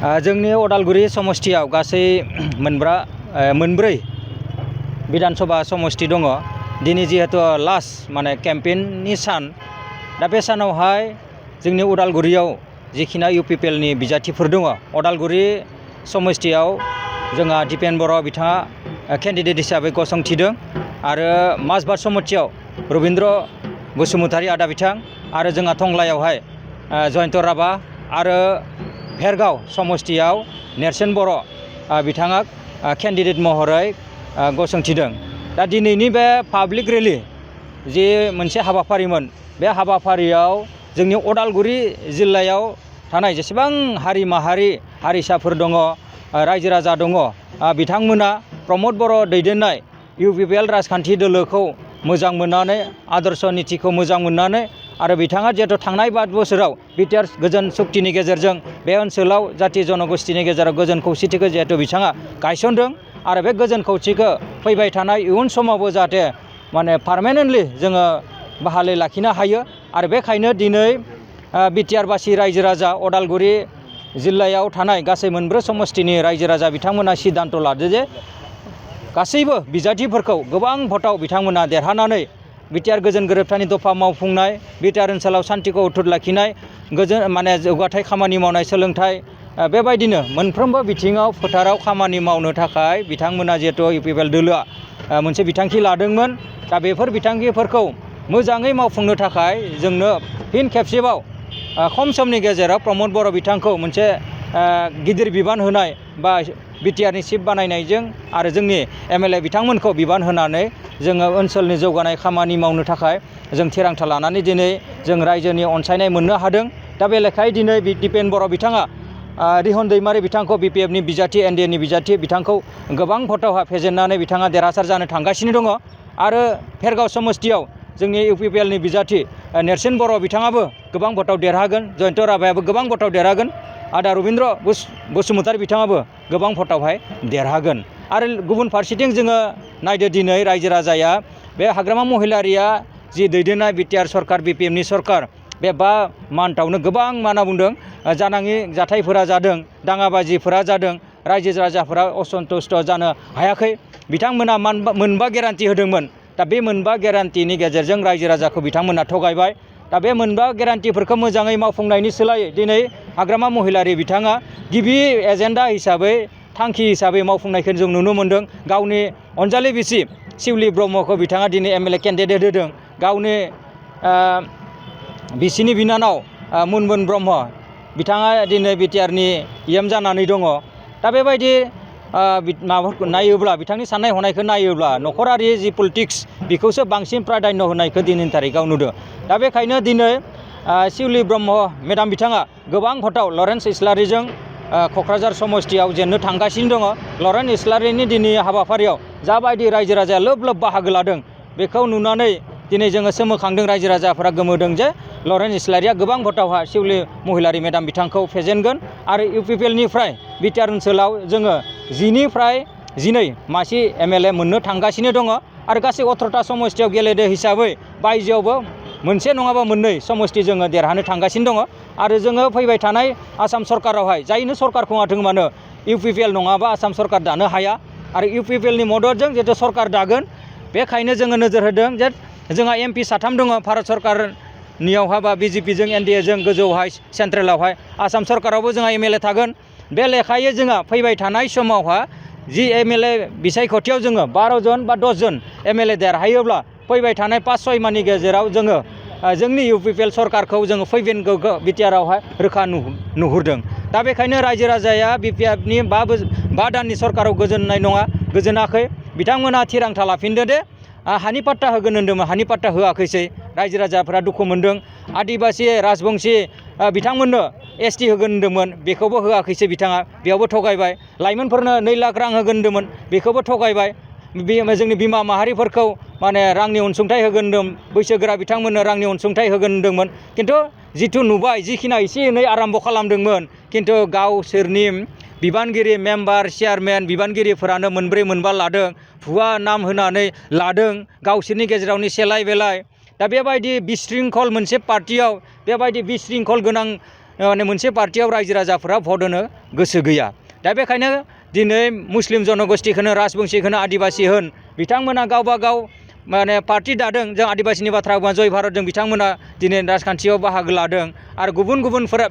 जोंनि उदालगुरि समस्थियाव गासै मोनब्रै विधानसभा समस्ति दङ। दिनै जिहेतु लास्ट माने केम्पेइननि सान, दा बे सानावहाय जोंनि उदालगुरियाव जिखिना इउपिपिएलनि बिजाथिफोर दङ, उदालगुरि समस्तियाव जोंहा दिपेन बर' बिथाङा केन्डिडेट हिसाबै गसंथिदों आरो माजबाद समस्तियाव रबिन्द्र बसुमतारी आदा बिथां आरो जोंहा टंलायावहाय जयन्त राभा आरो भेरगाव समस्तियाव नेर्सोन बर' बिथाङा केन्डिडेट महरै गसंथिदों। दा दिनैनि बे पाब्लिक रेलि जि मोनसे हाबाफारिमोन, बे हाबाफारियाव जोंनि उदालगुरि जिल्लायाव थानाय जेसेबां हारि माहारि हारिसाफोर दङ, रायजो राजा दङ, बिथांमोना प्रमद बर' दैदेननाय इउपिपिएल राजखान्थि दोलोखौ मोजां मोननानै, आदर्श नितिखौ मोजां मोननानै आरो बिथाङा जिहेतु थांनाय 5 बोसोराव बिटिआर गोजोन सुक्तिनि गेजेरजों बे ओनसोलाव जाथि जनगोष्ठीनि गेजेराव गोजोन खौसेथिखौ जिहेतु बिथाङा गायसनदों आरो बे गोजोन खौसेथिखौ फैबाय थानाय इयुन समावबो जाहाथे माने पार्मानेन्टलि जोङो बाहालै लाखिनो हायो। आरो बेखायनो दिनै बिटिआरबासि रायजो राजा, उदालगुरि जिल्लायाव थानाय गासै मोनब्रै समस्तिनि रायजो राजा बिथांमोना सिद्धान्त लादो जे गासैबो बिजाथिफोरखौ गोबां भटआव बिथांमोना देरहानानै बिटिआर गोजोन गोरोबथानि दफा मावफुंनाय, बिटिआर ओनसोलाव सान्थिखौ अटुट लाखिनाय, गोजोन माने जौगाथाय खामानि मावनाय, सोलोंथाइ, बेबायदिनो मोनफ्रोमबो बिथिङाव फोथाराव खामानि मावनो थाखाय बिथांमोना जिहेतु इउपिपिएल दोलोआ मोनसे बिथांखि लादोंमोन। दा बेफोर बिथांखिफोरखौ मोजाङै मावफुंनो थाखाय जोंनो फिन खेबसेबाव खम समनि गेजेराव प्रमद बर' बिथांखौ मोनसे गिदिर बिबान होनाय बा बिटिआरनि चिफ बानायनायजों आरो जोंनि एमएलए बिथांमोनखौ बिबान होनानै जोङो ओनसोलनि जौगानाय खामानि मावनो थाखाय जों थिरांथा लानानै दिनै जों रायजोनि अनसायनाय मोननो हादों। दा बे लेखायै दिनै दिपेन बर' बिथाङा रिहन दैमारि बिथांखौ बिपिएफनि बिजाथि, एनडिएनि बिजाथि बिथांखौ गोबां भटआव फेजेननानै बिथाङा देरहासार जानो थांगासिनो दङ। आरो भेरगाव समस्तियाव जोंनि इउपिपिएलनि बिजाथि नेर्सोन बर' बिथाङाबो गोबां भटआव देरहागोन, जयन्त राभायाबो गोबां भटआव देरहागोन आदा रबिन्द्र बसुमतारी बिथाङाबो गोबां भटआवहाय देरहागोन। आरो गुबुन फारसेथिं जोङो नायदो दिनै रायजो राजाया बे हाग्रामा महिलारिया जि दैदेननाय बिटिआर सरकार, बिपिएफनि सरकार, बे 5 मान्थआवनो गोबां मा होनना बुंदों जानाङि जाथायफोरा जादों, दाङाबाजिफोरा जादों, रायजो राजाफोरा असन्तुष्ट जानो हायाखै। बिथांमोना मोनबा गेरान्टि होदोंमोन। दा बे मोनबा गेरान्टिनि गेजेरजों रायजो राजाखौ बिथांमोना थगायबाय। दा बे मोनबा गेरान्टिफोरखौ मोजाङै मावफुंनायनि सोलायै दिनै हाग्रामा महिलारि बिथाङा गिबि एजेन्डा हिसाबै, थांखि हिसाबै मावफुंनायखौ जों नुनो मोन्दों। गावनि अनजालि बिसि शिउलि ब्रह्मखौ बिथाङा दिनै एमएलए केन्डिडेट होदों। गावनि बिसिनि बिनानाव मुनमुन ब्रह्म बिथाङा दिनै बिटिआरनि इएम जानानै दङ। दा बेबायदि माबाफोरखौ नायोब्ला, बिथांनि साननाय हनायखौ नायोब्ला नखरारि जि पलिटिक्स बेखौसो बांसिन प्राधान्य होनायखौ दिनैनि थारिखआव नुदों। दा बेखायनो दिनै शिउलि ब्रह्म मेडाम बिथाङा गोबां भटआव लरेन्स इस्लारिजों क'क्राझार समस्तियाव जेननो थांगासिनो दङ। लरेन्स इस्लारिनि दिनै हाबाफारियाव जाबायदि रायजो राजाया लोब लोब बाहागो लादों, बेखौ नुनानै दिनै जोङो सोमोखांदों, रायजो राजाफोरा गोमोदों जे लरेन्स इस्लारिया गोबां भटआवहा शिउलि महिलारि मेडाम बिथांखौ फेजेनगोन। आरो इउपिपिएलनिफ्राय बिटिआर ओनसोलाव जोङो 10निफ्राय 12 मासि एमएलए मोननो थांगासिनो दङ। आरो गासै 18टा समस्तियाव गेलेदो हिसाबै बायजोआवबो मोनसे नङाबा मोननै समस्ति जोङो देरहानो थांगासिनो दङ। आरो जोङो फैबाय थानाय आसाम सरकारावहाय जायनो सरकारखौ माथों मानो इउपिपिएल नङाबा आसाम सरकार दानो हाया। आरो इउपिपिएलनि मददजों जिहेतु सरकार दागोन, बेखायनो जोङो नोजोर होदों जे जोंहा एमपि 3 दङ भारत सरकारनियावहा बा बिजेपिजों एनडिएजों गोजौहाय सेन्ट्रेलावहाय, आसाम सरकारावबो जोंहा एमएलए थागोन। बे लेखायै जोंहा फैबाय थानाय समावहा जि एमएलए बिसायख'थियाव जोङो 12 जन बा 10 जन एमएलए देरहायोब्ला फैबाय थानाय 5-6 मासनि गेजेराव जोङो जोंनि इउपिपिएल सरकारखौ जोङो फैगोन बिटिआरआवहाय रोखा नुहुरदों। दा बेखायनो रायजो राजाया बिपिएफनि 5 दाननि सरकाराव गोजोननाय नङा, गोजोनाखै। बिथांमोना थिरांथा लाफिनदो दे हानि पाट्टा होगोन होन्दोंमोन, हानि पाट्टा होआखैसै। रायजो राजाफोरा दुखु मोन्दों। आदिबासि राजबंसि बिथांमोननो एसटि होगोन होन्दोंमोन, बेखौबो होआखैसै बिथाङा, बेयावबो थगायबाय। लाइमोनफोरनो 2 लाख रां होगोन होन्दोंमोन, बेखौबो थगायबाय। जोंनि बिमा माहारिफोरखौ माने रांनि अनसुंथाइ होगोन होन्दों, बैसोगोरा बिथांमोननो रांनि अनसुंथाइ होगोन होन्दोंमोन। खिन्थु जिथु नुबाय, जिखिना एसे एनै आराम्भ खालामदोंमोन, खिन्थु गावसोरनि बिबानगिरि, मेम्बार, चेयारमेन बिबानगिरिफोरानो 4 मोनबा लादों, भुवा नाम होनानै लादों, गावसोरनि गेजेरावनो सेलाय बेलाय। दा बेबायदि बिशृंखल मोनसे पार्टियाव बेबायदि बिशृंखल गोनां माने मोनसे पार्टियाव रायजो राजाफोरा भट होनो गोसो गैया। दा बेखायनो दिनै मुस्लिम जनगोष्ठीखौनो राजबंशीखौनो आदिबासी होन बिथांमोना गावबा गाव माने पार्टी दादों। जों आदिबासीनि बाथ्रा बुङा जय भारतजों बिथांमोना दिनै राजखान्थियाव बाहागो लादों आरो गुबुनफोरा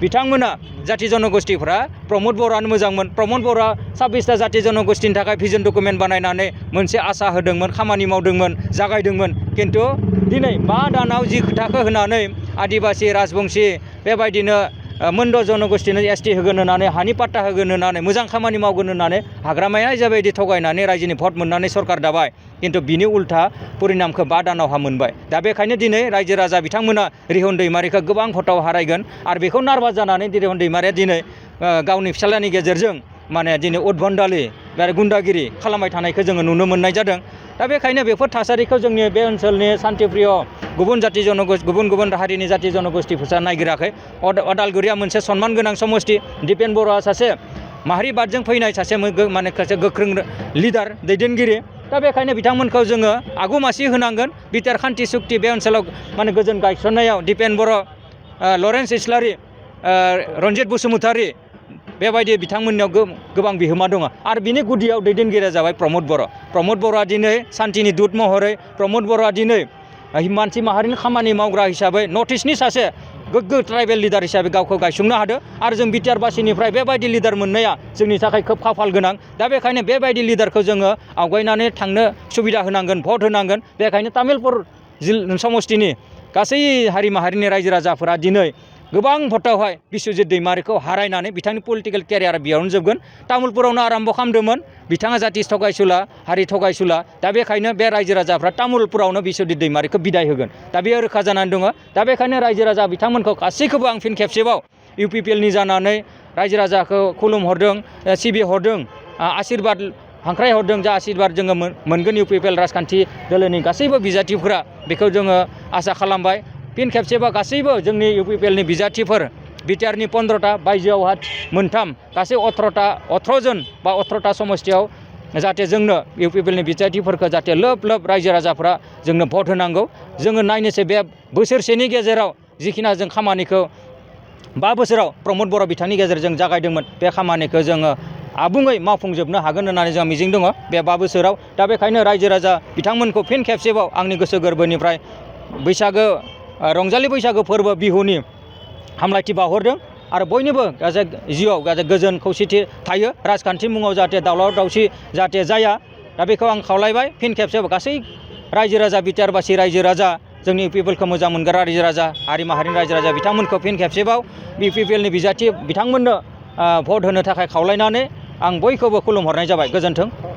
बिथांमोना जाथि जनगोष्ठीफोरा प्रमद बर'आनो मोजांमोन। प्रमद बर'आ 26टा जाथि जनगोष्ठीनि थाखाय भिजन डकुमेन्ट बानायनानै मोनसे आसा होदोंमोन, खामानि मावदोंमोन, जागायदोंमोन। खिन्थु दिनै 5 दानाव जि खोथाखौ होनानै आदिबासी राजबंशी बेबायदिनो मोनद' जनगोष्ठीनो ST होगोन होननानै हानि पाट्टा होगोन होननानै मोजां खामानि मावगोन होननानै हाग्रामाया जाबायदि थगायनानै रायजोनि भट मोननानै सरकार दाबाय। खिन्थु बिनि उल्था परिनामखौ 5 दानावहा मोनबाय। दा बेखायनो दिनै रायजो राजा बिथांमोना रिहन दैमारिखौ गोबां भटआव हारायगोन आरो बेखौ नारभास जानानै रिहन दैमारिया दिनै गावनि फिसाज्लानि गेजेरजों माने दिनै उद्भन्डालि आरो गुन्डागिरि खालामबाय थानायखौ जोङो नुनो मोननाय जादों। दा बेखायनो बेफोर थासारिखौ जोंनि बे ओनसोलनि शान्तिप्रिय गुबुन हारिनि जाथि जनगोष्ठीफोरा नायगिराखै। अदालगुरिया मोनसे सनमान गोनां समष्टि। दिपेन बर'आ सासे माहारिबादजों फैनाय सासे गोख्रों लिडार दैदेनगिरि। दा बेखायनो बिथांमोनखौ जोङो आगुमासि होनांगोन। बिटिआर खान्थि सुक्ति बे ओनसोलाव माने गोजोन गायसननायाव दिपेन बर', लरेन्स इस्लारि, रन्जित बसुमतारी बेबायदि बिथांमोननियाव गोबां बिहोमा दङ। आरो बिनि गुदियाव दैदेनगिरिया जाबाय प्रमद बर'। प्रमद बर'आ दिनै शान्तिनि दूत महरै, प्रमद बर'आ दिनै मानसि माहारिनि खामानि मावग्रा हिसाबै नर्थ इस्टनि सासे गोग्गो ट्राइबेल लिडार हिसाबै गावखौ गायसंनो हादों। आरो जों बिटिआर बासिनिफ्राय बेबायदि लिडार मोननाया जोंनि थाखाय खोब खाफाल गोनां। दा बेखायनो बेबायदि लिडारखौ जोङो आवगायनानै थांनो सुबिदा होनांगोन, भट होनांगोन। बेखायनो तामुलपुर समष्टिनि गासै हारि माहारिनि रायजो राजाफोरा दिनै गोबां भटआवहाय बिस्वजित दैमारिखौ हारायनानै बिथांनि पलिटिकेल केरियारा बेयावनो जोबगोन। तामुलपुरावनो आरम्भ खालामदोंमोन। बिथाङा जाथि थगायसुला, हारि थगायसुला। दा बेखायनो बे रायजो राजाफ्रा तामुलपुरावनो बिस्वजित दैमारिखौ बिदाय होगोन। दा बेयो रोखा जानानै दङ। दा बेखायनो रायजो राजा बिथांमोनखौ गासैखौबो आं फिन खेबसेबाव UPPLनि जानानै रायजो राजाखौ खुलुमहरदों, सिबिहरदों, आशीर्बाद हांख्रायहरदों। जा आशीर्बाद जोङो मोनगोन UPPL राजखान्थि दोलोनि गासैबो बिजाथिफोरा, बेखौ जोङो आसा खालामबाय। फिन खेबसेबा गासैबो जोंनि UPPLनि बिजाथिफोर, बिटिआरनि 15टा, बायजोआवहा 3, गासै 18 जन बा 18टा समष्टियाव जाहाथे जोंनो UPPLनि बिजाथिफोरखौ जाहाथे लोब लोब रायजो राजाफ्रा जोंनो भट होनांगौ। जोङो नायनोसै बे बोसोरसेनि गेजेराव जिखिना जों खामानिखौ 5 बोसोराव प्रमद बर' बिथांनि गेजेरजों जागायदोंमोन, बे खामानिखौ जोङो आबुङै मावफुंजोबनो हागोन होननानै जों मिजिं दङ बे 5 बोसोराव। दा बेखायनो रायजो राजा बिथांमोनखौ फिन खेबसेबाव आंनि गोसो गोरबोनिफ्राय बैसागो रंजालि बैसागो फोरबो बिहुनि हामलायथि बावहरदों। आरो बयनिबो जिउआव गोजोन खौसेथि थायो, राजखान्थि मुङाव जाहाथे दावराव दावसि जाहाथे जाया। दा बेखौ आं खावलायबाय। फिन खेबसेबाव गासै रायजो राजा, बिटिआर बासि रायजो राजा, जोंनि UPPLखौ मोजां मोनग्रा रायजो राजा, हारि माहारिनि रायजो राजा बिथांमोनखौ फिन खेबसेबाव UPPLनि बिजाथि बिथांमोननो भट होनो थाखाय खावलायनानै आं बयखौबो खुलुमहरनाय जाबाय। गोजोन्थों।